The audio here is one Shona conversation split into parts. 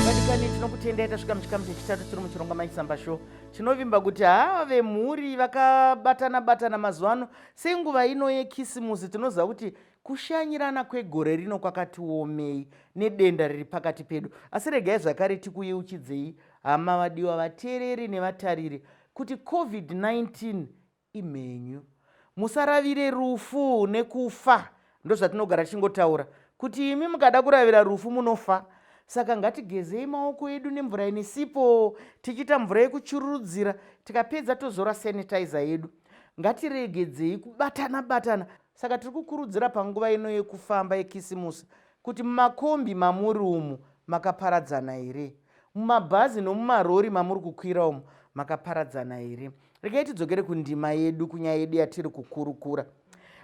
Vadikani, tinokutendai tasvika muchikamu chechitatu tiri muchirongwa Maisamba Show. Tinovimba kuti haa vemhuri vakabatana batana mazuva ano senguva ino yekisimusi. Tinoziva kuti kushanyirana kwegore rino kwakatiomei nedenda riri pakati pedu, asi regai zvakare tikuyeuchidzei hama vadiwa vateereri nevatariri kuti COVID-19 imhenyu. Musaravire rufu nekufa, ndozvatinogara tichingotaura kuti imi mukada kuravira rufu munofa. Saka ngatigezei maoko edu nemvura ine sipo, tichiita mvura yekuchururudzira, tikapedza tozora sanitizer yedu. Ngatiregedzei kubatana batana. Saka tiri kukurudzira panguva ino yekufamba yekisimusi kuti mumakombi mamuri umu makaparadzana here? Mumabhazi nomumarori mamuri kukwira umu makaparadzana here? Regai tidzokere kundima yedu, kunyaya yedu yatiri kukurukura.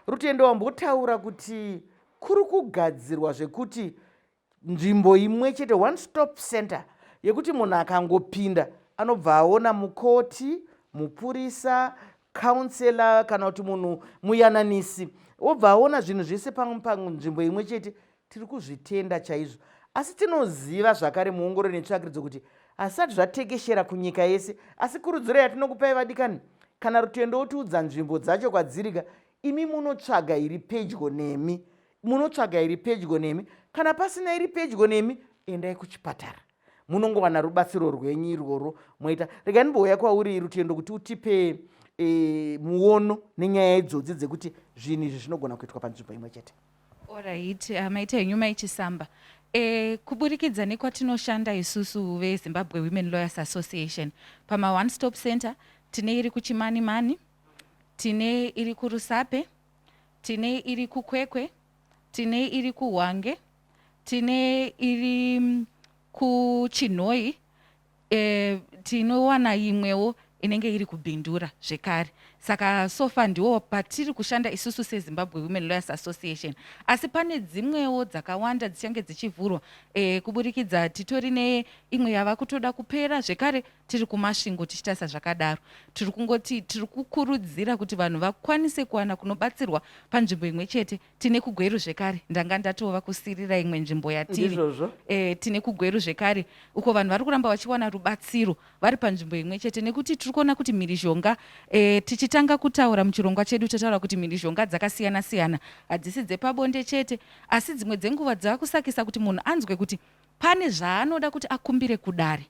Rutendo, wambotaura kuti kuri kugadzirwa zvekuti nzvimbo imwe chete, one stop center, yekuti munhu akangopinda anobva aona mukoti, mupurisa, councillor kana kuti munhu muyananisi, obva aona zvinhu zvese panzvimbo imwe chete. Tiri kuzvitenda chaizvo, asi tinoziva zvakare muongororo netsvakiridzo kuti hazvisati zvatekeshera kunyika yese. Asi kurudziro yatinokupai vadikani, kana Rutendo otiudza nzvimbo dzacho kwadzirika, imi munotsvaga iri pedyo nemi, munotsvaga iri pedyo nemi. Kana pasina iri pedyo nemi, endai kuchipatara, munongowana rubatsiro rwenyu irworwo moita. Regai ndimbouya kwauri Rutendo kuti utipe muono nenyaya idzodzi dzekuti zvinhu izvi zvinogona kuitwa panzvimbo imwe chete. Alright, maita henyu Mai Chisamba. Kuburikidza nekwatinoshanda isusu veZimbabwe Women Lawyers Association, pama One Stop Center tine iri kuChimanimani, tine iri kuRusape, tine iri kuKwekwe, tine iri kuHwange, tine iri kuChinhoyi, tinowana imwewo inenge iri kuBindura zvekare. Saka so far ndiwo patiri kushanda isusu seZimbabwe Women Lawyers Association, asi pane dzimwewo dzakawanda dzichange dzichivhurwa kuburikidza titori neimwe yava kutoda kupera zvekare tiri kuMasvingo tichitarisa zvakadaro. Tiri kungoti tiri kukurudzira kuti vanhu vakwanise kuwana kunobatsirwa panzvimbo imwe chete. Tine kuGweru zvekare, ndanga ndatova kusirira imwe nzvimbo yatiri. Ndizvozvo. Tine kuGweru zvekare uko vanhu vari kuramba vachiwana rubatsiro vari panzvimbo imwe chete, nekuti tiri kuona kuti mhirizhonga, tichitanga kutaura muchirongwa chedu tataura kuti mhirizhonga dzakasiyana siyana, hadzisi dzepabonde chete, asi dzimwe dzenguva dzava kusakisa kuti munhu anzwe kuti pane zvaanoda kuti akumbire kudare,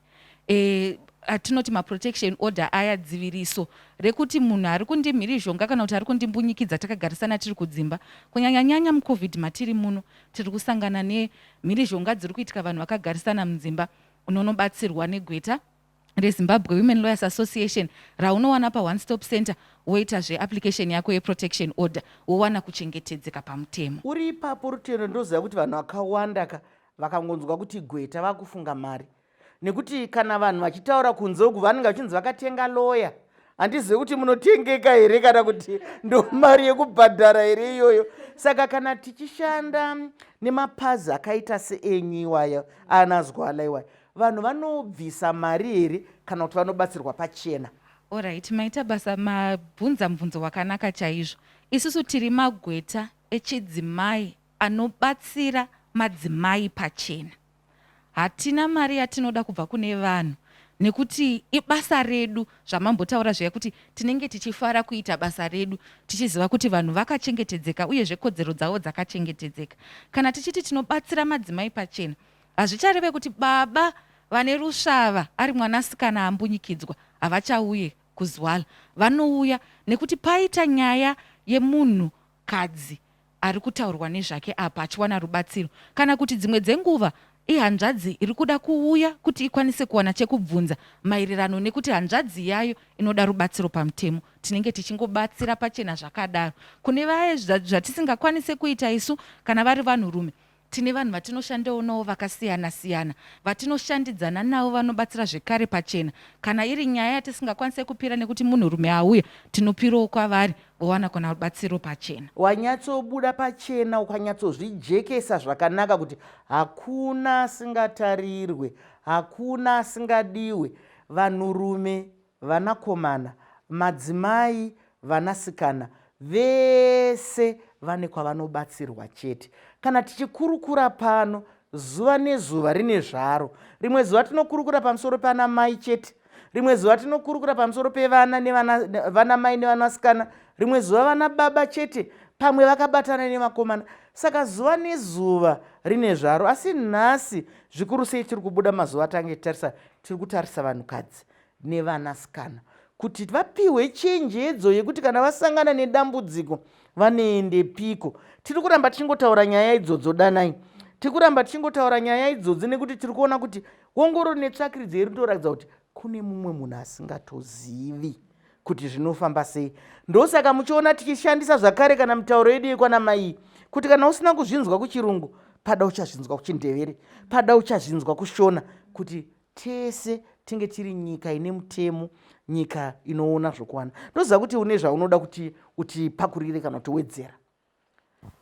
atinoti maprotection order aya, dziviriso rekuti munhu ari kundimhirizhonga kana kuti ari kundimbunyikidza takagarisana tiri kudzimba. Kunyanyanyanya muCOVID matiri muno, tiri kusangana nemhirizhonga dziri kuitika vanhu vakagarisana mudzimba. Unonobatsirwa negweta reZimbabwe Women Lawyers Association raunowana paOne Stop Center, woita zveapplication yako yeprotection order, wowana kuchengetedzeka pamutemo. Uri ipapo Rutendo, ndoziva kuti vanhu vakawanda ka vakangonzwa kuti gweta vakufunga mari, nekuti kana vanhu vachitaura kunze uku vanenge vachinzi vakatenga loya. Handizivi kuti munotengeka here kana kuti ndo mari yekubhadhara here iyoyo. Saka kana tichishanda nemapazi akaita seenyu iwaya anazwala iwaya, vanhu vanobvisa mari here kana kuti vanobatsirwa pachena? Alright, maita basa, mabvunza mubvunzo wakanaka chaizvo. Isusu tiri magweta echidzimai anobatsira madzimai pachena. Hatina mari yatinoda kubva kune vanhu nekuti ibasa redu, zvamambotaura zviya kuti tinenge tichifara kuita basa redu tichiziva kuti vanhu vakachengetedzeka uyezve kodzero dzavo dzakachengetedzeka. Kana tichiti tinobatsira madzimai pachena, hazvichareve kuti baba vane rusvava ari mwanasikana ambunyikidzwa havachauye kuZwala. Vanouya nekuti paita nyaya yemunhukadzi ari kutaurwa nezvake apa achiwana rubatsiro, kana kuti dzimwe dzenguva ihanzvadzi iri kuda kuuya kuti ikwanise kuwana chekubvunza maererano nekuti hanzvadzi yayo inoda rubatsiro pamutemo. Tinenge tichingobatsira pachena zvakadaro. Kune vaye zvatisingakwanise kuita isu, kana vari vanhurume, tine vanhu vatinoshandawo navo vakasiyana siyana vatinoshandidzana navo vanobatsira zvekare pachena. Kana iri nyaya yatisingakwanise kupira nekuti munhurume auya, tinopirawo kwavari vowana kuna rubatsiro pachena. Wanyatsobuda pachena ukanyatsozvijekesa zvakanaka kuti hakuna asingatarirwe, hakuna asingadiwe, vanhurume, vanakomana, madzimai, vanasikana, vese vane kwavanobatsirwa chete. Kana tichikurukura pano zuva nezuva rine zvaro. Rimwe zuva tinokurukura pamusoro pana mai chete, rimwe zuva tinokurukura pamusoro pevana nevana mai nevanasikana, rimwe zuva vana baba chete, pamwe vakabatana nevakomana. Saka zuva nezuva rine zvaro. Asi nhasi zvikuru sei tiri kubuda mazuva atange titarisa, tiri kutarisa vanhukadzi nevanasikana kuti vapiwe chenjedzo yekuti kana vasangana nedambudziko vanoendepiko. Tiri kuramba tichingotaura nyaya idzodzo, Danai. Tiri kuramba tichingotaura nyaya idzodzi nekuti tiri kuona kuti ongororo netsvakiridzo iri kutoratidza kuti kune mumwe munhu asingatozivi kuti zvinofamba sei. Ndosaka muchiona tichishandisa zvakare kana mitauro yedu yekwana mai, kuti kana usina kuzvinzwa kuchirungu, pada uchazvinzwa kuchindevere, pada uchazvinzwa kushona, kuti tese tinge tiri nyika ine mutemo, nyika inoona zvokuwana. Ndoziva kuti une zvaunoda kuti utipakurire kana kutiwedzera.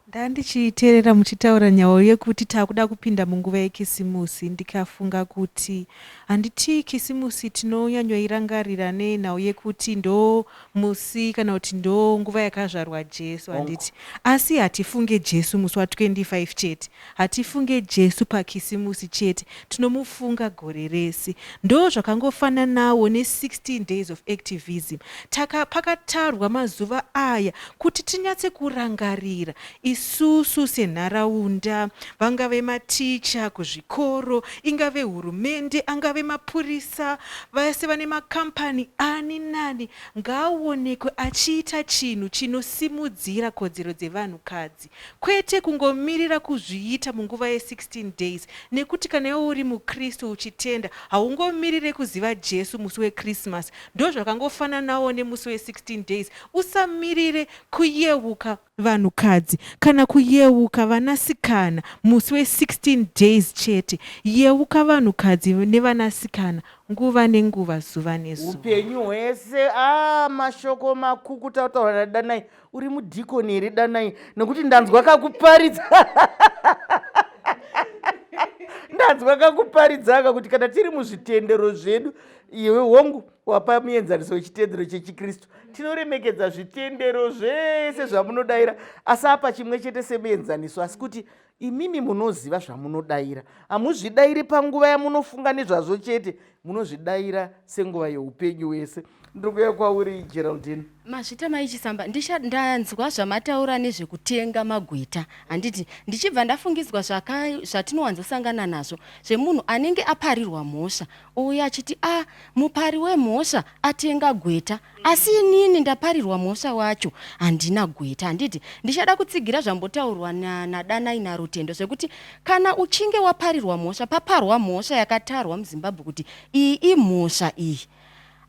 Ndandichiteerera muchitaura nhau yekuti takuda kupinda munguva yekisimusi, ndikafunga kuti handiti kisimusi tinonyanyoirangarira nenhau yekuti ndo musi kana kuti ndo nguva yakazvarwa Jesu, handiti? Asi hatifunge Jesu musi wa25 chete, hatifunge Jesu pakisimusi chete, tinomufunga gore rese. Ndo zvakangofananawo ne16 days of activism. Taka pakatarwa mazuva aya kuti tinyatse kurangarira isusu senharaunda, vangave maticha kuzvikoro, ingave hurumende, angave mapurisa, vese vane makambani, ani nani ngaaonekwe achiita chinhu chinosimudzira kodzero dzevanhukadzi, kwete kungomirira kuzviita munguva ye16 days. Nekuti kana iwe uri mukristu uchitenda, haungomirire kuziva Jesu musi wechristmas. Ndo zvakangofananawo nemusi we16 days, usamirire kuyeuka vanhukadzi kana kuyeuka vanasikana musi we16 days chete. Yeuka vanhukadzi nevanasikana nguva nenguva, zuva nezuva, upenyu hwese. A, mashoko makukuta kutaura naDanai. Uri mudhikoni here, Danai? Nokuti ndanzwa kakuparidza, ndanzwa kakuparidzaka kuti kana tiri muzvitendero zvedu, iwe hongu wapa muenzaniso wechitendero chechikristu, tinoremekedza zvitendero zvese zvamunodayira, asi apa chimwe chete semuenzaniso. Asi kuti imimi munoziva zvamunodayira, hamuzvidayiri panguva yamunofunga nezvazvo chete, munozvidayira senguva yeupenyu hwese. Ndiri kuuya kwauri, Geraldine. Mazvita, Mai Chisamba. Ndanzwa zvamataura nezvekutenga magweta, handiti? Ndichibva ndafungidzwa zvatinowanzosangana nazvo zvemunhu anenge aparirwa mhosva, ouya achiti, "A, ah, mupari wemhosva atenga gweta, asi inini ndaparirwa mhosva wacho handina gweta," handiti? Ndichada kutsigira zvambotaurwa naDanai naRutendo zvekuti kana uchinge waparirwa mhosva, paparwa mhosva yakatarwa muZimbabwe kuti iyi imhosva iyi,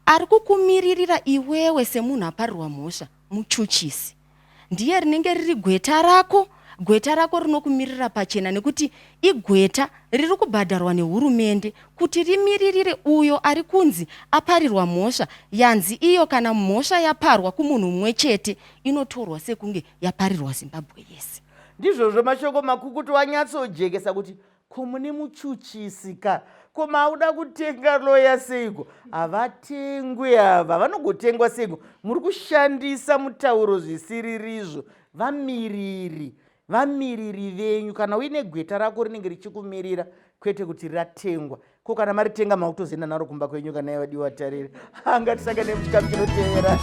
ari kukumiririra iwewe semunhu aparirwa mhosva muchuchisi, ndiye rinenge riri gweta rako. Gweta rako rinokumirira pachena nekuti igweta riri kubhadharwa nehurumende kuti rimiririre uyo ari kunzi aparirwa mhosva yanzi iyo. Kana mhosva yaparwa kumunhu mumwe chete, inotorwa sekunge yaparirwa Zimbabwe yese. Ndizvozvo, mashoko makukutu, wanyatsojekesa kuti ko mune muchuchisi ka, ko mauda kutenga loya seiko? Havatengwi ava, vanogotengwa seiko? Muri kushandisa mutauro zvisiririzvo. Vamiriri, vamiriri venyu, kana uine gweta rako rinenge richikumirira, kwete kuti ratengwa. Ko kana maritenga, makutozoenda naro kumba kwenyu? Kana yavadiwa tariri, ngatisangane muchikamu chinotevera.